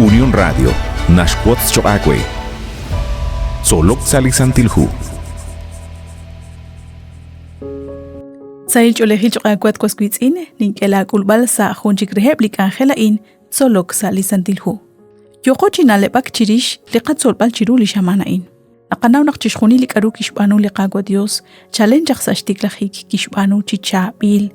Unión Radio naxwotz choq' aawe. Tzolok sa' li Santil Hu. Sahil ch'oolejil choq' aawe at was wiitz'in, nink'e laak'ulb'al sa' jun chik reheb' li k'anjel a'in, Tzolok sa' li Santil Hu. Yooqo chi na'leb'ak chirix li qatzolb'al chiru li xamaan a'in. Naqanaw naq chixjunil li k'aru kixb'aanu li Qaawa' Dios chalen chaq sa' xtiklajik kixb'aanu chi chaab'il,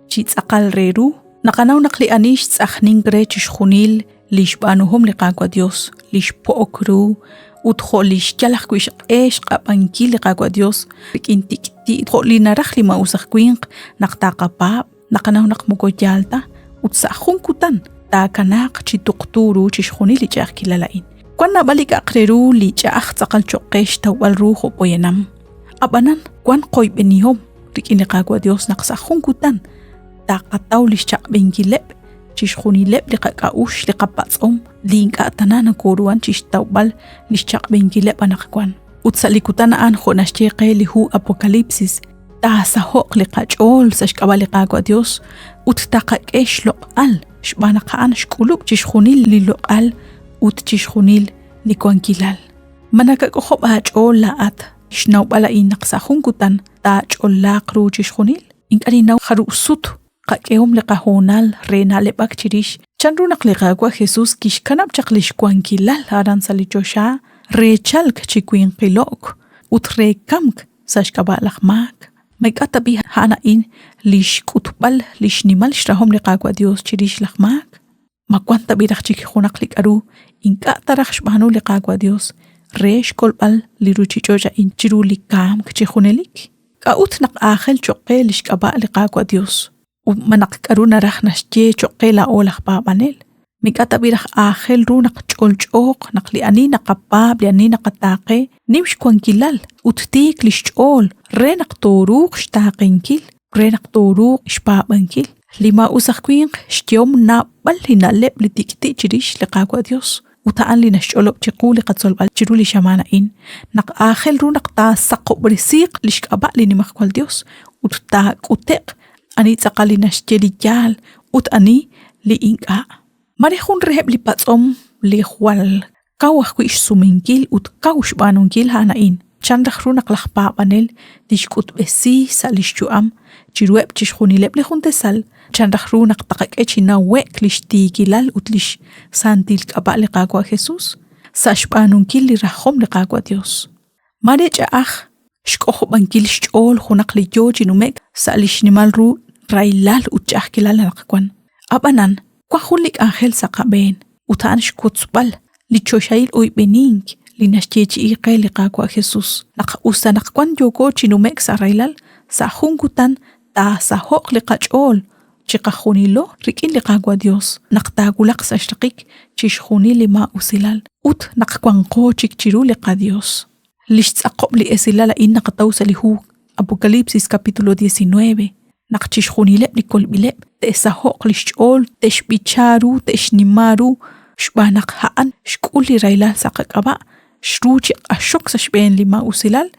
chi tz'aqal re ru. Naqanaw naq li ani xtz'ajnink re chixjunil li xb'aanuhom li Qaawa' Dios, li xpo'ok ru ut jo' li xyal ajwi' xq'e xq'ab'ankil li Qaawa' Dios rik'in tik'ti' jo' li naraj li maa'us aj winq naq taqapaab', naqanaw naq moko yaal ta ut sa' jun kutan taakanaaq chi tuqtu ru chixjunil li ch'a'ajkilal a'in. Wan naab'al li k'a'aq re ru li ch'a'aj tz'aqal cho'q qe xtawb'al ru jo' poyanam. Ab'anan wan qoyb'enihom rik'in li Qaawa' Dios naq sa' jun kutan taqataw li xchaq'b'enkileb' chixjunileb' li qak'a'uxl, li qapatz'om, li ink'a' tana nokoruhan chixtawb'al li xchaq'b'enkileb' anaqwan. Ut sa' li kutan a'an jo' naxye qe li hu Apokalipsis, taasaho'q li qach'ool sa' xk'ab'a' li Qaawa' Dios ut taqak'e xloq'al xb'aan naq a'an xk'ulub' chixjunil li loq'al ut chixjunil li wankilal. Ma nakak'ojob' aach'ool laa'at xnawb'al a'in naq sa' jun kutan taach'olaaq ru chixjunil? Ink'a' ninnaw jarub' sut qak'ehom li qahoonal re na'leb'ak chirix chanru naq li Qaawa' Jesus kixkanab' chaq lix wankilal aran sa' li choxa re chalk chi winqilo'k ut re kamk sa' xk'ab'a' laj maak. Ma ink'a' tab'i' a'an a'in li xk'utb'al li xnimal xrahom li Qaawa' Dios chirix laj maak? Ma wan tab'i' raj chik junaq li k'aru ink'a' ta raj xb'aanu li Qaawa' Dios re xkolb'al li ruuchich'och' a'in chiru li kamk chi junelik? K'a'ut naq aajel cho'q qe li xk'ab'a' li Qaawa' Dios? Ut ma naq k'aru naraj naxye cho'q qe laa'o laj paab'anel? Ma ink'a' tab'i' raj aajel ru naq ch'olch'ooq naq li ani naqapaab' li ani naqataaqe nim xwankilal ut tiik li xch'ool re naq tooruuq xtaaqenkil, re naq tooruuq xpaab'ankil? Li maa'us aj winq xyehom naab'al li na'leb' li tik'ti' chirix li Qaawa' Dios, ut a'an li naxch'olob' chiqu li qatzolb'al chiru li xamaan a'in, naq aajel ru naq taasaqob'resiiq li xk'ab'a' li Nimajwal Dios ut taak'ute'q ani tz'aqal li naxye li yaal ut ani li ink'a'. Mare jun reheb' li patz'om li jwal kaw ajwi' xsumenkil ut kaw xb'aanunkil a'an a'in, chan raj ru naq laj paab'anel tixk'utb'esi sa' li xyu'am chiruheb' chixjunileb' li jun tasal chan raj ru naq taqak'e chi nawe'k lix tiikilal ut lix santil k'ab'a' li Qaawa' Jesus sa' xb'aanunkil li rajom li Qaawa' Dios. Maare ch'a'aj xk'ojob'ankil xch'ool junaq li yoo chi nume'k sa' li xnimal ru rahilal ut ch'a'ajkilal anaqwan. A'b'anan, wan jun li k'anjel sa' qab'een, ut a'an xwotzb'al li choxahil oyb'enink li naxyeechi'i qe li Qaawa' Jesus, naq us ta naq wan yooko chi nume'k sa' rahilal, sa' jun kutan taasaho'q li qach'ool chiqajunilo rik'in li Qaawa' Dios naq taawulaq sa' xraqik chixjunil li maa'usilal ut naq wanqo chik chiru li qaDios. Lix tz'aqob' li esilal a'in naqataw sa' li hu Apocalipsis capítulo 19, naq chixjunileb' li kolb'ileb' te'saho'q lix ch'ool, te'xb'icha ru, te'xnima ru, xb'aan naq a'an xk'ul li rahilal sa' qak'ab'a', xru chi q'axok sa' xb'een li maa'usilal,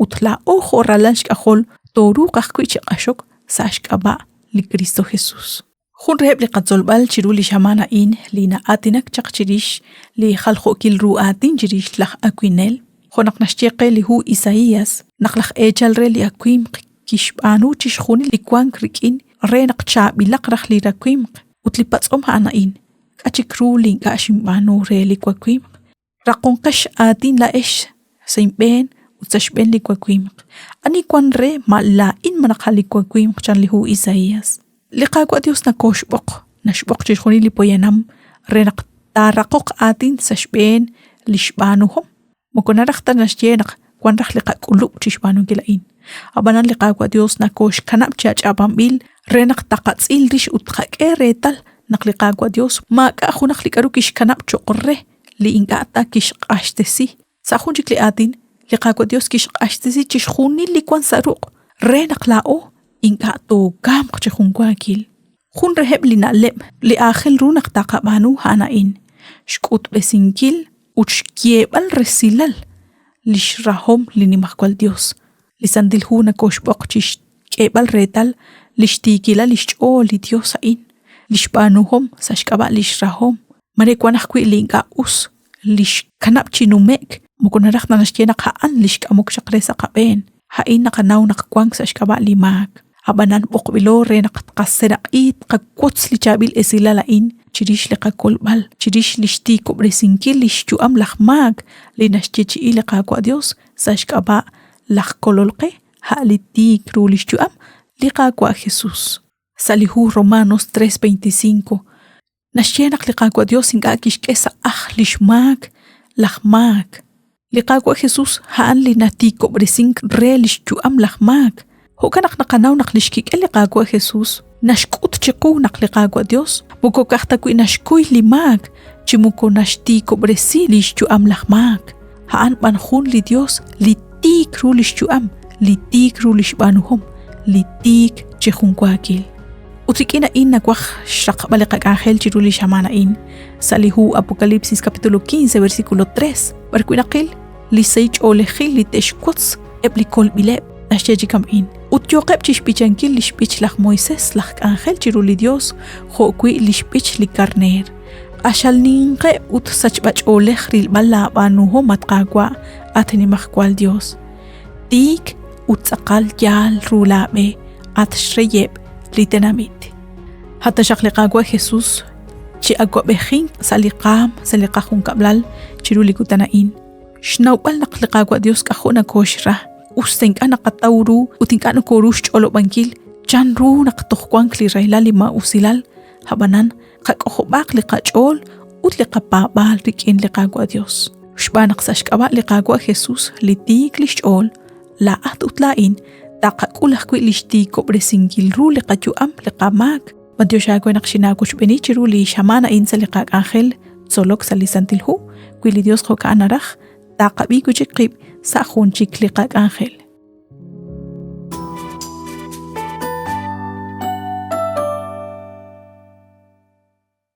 ut laa'o jo' ralal xk'ajol tooruuq ajwi' chi q'axok sa' xk'ab'a' li Kristo Jesus. Jun reheb' li qatzolb'al chiru li xamaan a'in li na'aatinak chaq chirix li jaljo'kil ru aatin chirix laj awinel, jo' naq naxye qe li hu Isaías, naq laj eechal re li awimq kixb'aanu chixjunil li wank rik'in re naq chaab'ilaq raj li rawimq. Ut li patz'om a'an a'in, k'a' chik ru li ink'a' xinb'aanu re li wawimq? Raqonqex aatin laa'ex sa' inb'een ut sa' xb'een li wawimq. Ani wank re ma laa'in malaj a' li wawimq? chan li hu Isaías. Li Qaawa' Yos nakooxb'oq, naxb'oq chixjunil li poyanam re naq taaraqoq aatin sa' xb'een li xb'aanuhom. Moko naraj ta naxye naq wank raj li qak'ulub' chi xb'aanunkil a'in. Ab'anan li Qaawa' Yos nakooxkanab' chi ach'ab'anb'il re naq taqatz'il rix ut tqak'e reetal naq li Qaawa' Yos maak'a' junaq li k'aru kixkanab' cho'q re li ink'a' ta kixq'axtesi. Sa' jun chik li aatin, li Qaawa' Dios kixq'axtesi chixjunil li wank sa' ruq' re naq laa'o ink'a' tookamq chi junwaakil. Jun reheb' li na'leb' li aajel ru naq taqab'aanu a'an a'in, xk'utb'esinkil ut xyeeb'al resilal lix rahom li Nimajwal Dios. Li Santil Hu nokoxb'oq chixk'eeb'al reetal lix tiikilal lix ch'ool li Dios a'in, lix b'aanuhom sa' xk'ab'a' lix rahom. Mare wank ajwi' li ink'a' us li xkanab' chi nume'k moko naraj ta naxye naq a'an li xk'amok chaq re sa' qab'een. A'in naqanaw naq wank sa' xk'ab'a' li maak. Ab'anan b'oqb'ilo re naq tqaseeraq'i tqawotz li chaab'il esilal a'in chirix li qakolb'al, chirix li xtiikob'resinkil li xyu'am laj maak li naxyeechi'i li Qaawa' Yos sa' xk'ab'a' laj Kolol qe, a' li tiik ru li xyu'am, li Qaawa' Jesús. Sa' li hu Romanos 3:25 naxye naq li Qaawa' Dios ink'a' kixk'e sa' ajl li xmaak laj maak. Li Qaawa' Jesús a'an li natiikob'resink re li xyu'am laj maak. Jo'kan naq naqanaw naq li xkik'el li Qaawa' Jesús naxk'ut chiqu naq li Qaawa' Dios moko ka'aj ta wi' naxkuy li maak chi moko naxtiikob'resi li xyu'am laj maak. A'an b'an jun li Dios li tiik ru li xyu'am, li tiik ru li xb'aanuhom, li tiik chi junwaakil. Ut rik'in a'in nawaj xraqb'al li qak'anjel chiru li xamaan a'in sa' li hu Apocalipsis capítulo 15 versículo 3, b'arwi' naqil li sahil ch'oolejil li te'xwotz eb' li kolb'ileb' naxye chi kama'in. Ut yooqeb' chi xb'ichankil li xb'ich laj Moisés laj k'anjel chiru li Dios jo'wi' li xb'ich li karneer. Q'axal ninqeb' ut sachb'ach'oolej rilb'al laab'aanuhom, at Qaawa', at Nimajwal Yos. Tiik ut tz'aqal yaal ru laab'e, at xreyeb' li tenamit. A' taxaq li Qaawa' Jesus chi awab'ejink sa' li qaanm, sa' li qajunkab'lal chiru li kutan a'in. Xnawb'al naq li Qaawa' Dios k'ajo' nokooxra, us ta ink'a' naqataw ru ut ink'a' nokooru xch'olob'ankil chan ru naq toj wank li rahilal li maa'usilal, ab'anan qak'ojob'aq li qach'ool ut li qapaab'aal rik'in li Qaawa' Dios. Xb'aan naq sa' xk'ab'a' li Qaawa' Jesus li tiik li xch'ool, laa'at ut laa'in taqak'ul ajwi' li xtiikob'resinkil ru li qayu'am li qamaak. B'antiox aawe naq xinaawochb'eeni chiru li xamaan a'in sa' li qak'anjel tzolok sa' li Santil Hu. Wi li Dios jo'ka'an naraj, taqab'i wi' chik qib' sa' jun chik li qak'anjel.